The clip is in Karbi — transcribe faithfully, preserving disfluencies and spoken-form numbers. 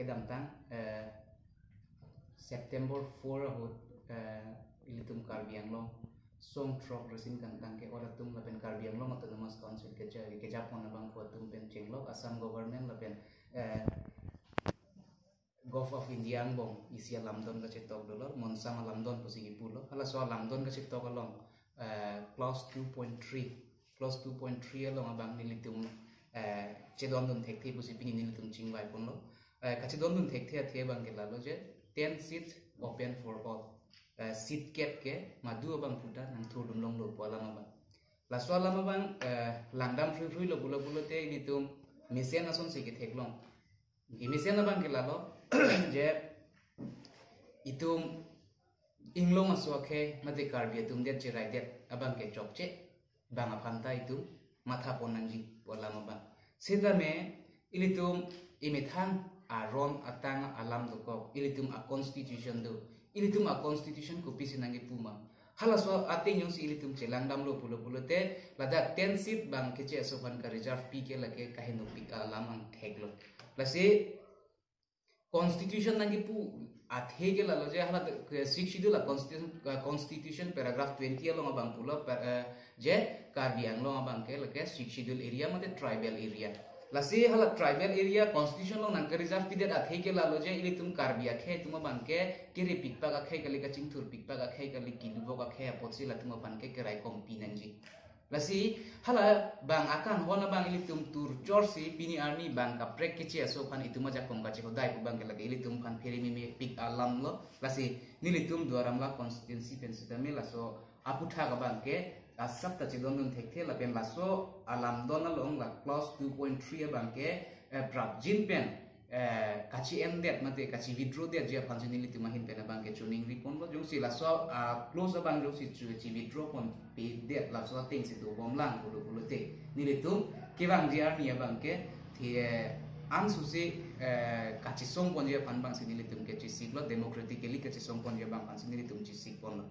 Kedamtang, eh, September four ahut, eh, ilitum Karbi Anglong song throk resin kangtang ke-ot atum lapen Karbi Anglong Autonomous Council keja-, kejapon abangphu atum pen chenglok Assam government lapen, eh, Govt of India angbong isi alamdon kachetok dolo, Monsam alamdon pusi kipulo. Halaso alamdon kachetok along, eh, clause two point three, clause two point three along abang nelitum, eh, chedondun thekthe pusi pini nelitum chingvai ponlo. Eh, kachedondun thekthe athe abang ke lalo je, ten seat open for all. Eh, seat kep ke madu abangphu ta nangthurdun longlo pu alam abang. Laso alam abang, eh, langdam phruiphrui lo pulo pulote ilitum mesen asonsi ketheklong. Imesen abang ke lalo, je itum inglong aso akhei mate Karbi atum det cherai det abang ke chokche, bang aphan ta itum mathapon nangji pu alam abang. Sitame ilitum imethang aron atang alam dokok, ilitum a-constitution do, ilitum a-constitution kopisi nangkipu ma. Halaso ateng jongsi ilitum chelangdamlo pulo pulote, ladak ten seat bang keche aso aphan ka-reserve pi ke lake kahenopik alam angthek lo. Lasi constitution nangkipu athe ke lalo je hala ke Sixth Schedule a-constitution, a-constitution paragraph twenty along abang pulo, par-, eh, je Karbi Anglong abang ke lake Sixth Schedule area mate tribal area. Lasi hala tribal area constitution along nangke-reserve pidet athe ke lalo je ilitum Karbi akhei atum abang ke kerepikpak akhei kali, kachingthurpikpak akhei kali, kedovok akhei apotsi latum aphan ke keraikompi nangji. Lasi hala bang akanghon abang ilitum turchorsi pini arni bang kaprek keche aso aphan itum ajakong kachehodai pu abang ke lake ilitum aphan phere memepik alam lo. Lasi nelitum Duar Amla constituency pen sitame laso aputhak abang ke asap ta chedondun thekthe lapen laso alamdon along la clause two point three abang ke, eh, prapjin pen, eh, kachi-endet mate kachi-withdraw detji aphansi nelitum ahin pen abang ke choningri ponlo. Jongsi laso, ah, clause abang jongsi chu-, chi-withdraw ponpedet laso atengsi dobomlang pulo pulote nelitum kevangji arni abang ke thi, eh, ansusi, eh, kachisong ponji aphan abangsi nelitum ke chisiklo, democratically kachisong ponji abang aphansi nelitum chisik ponlo.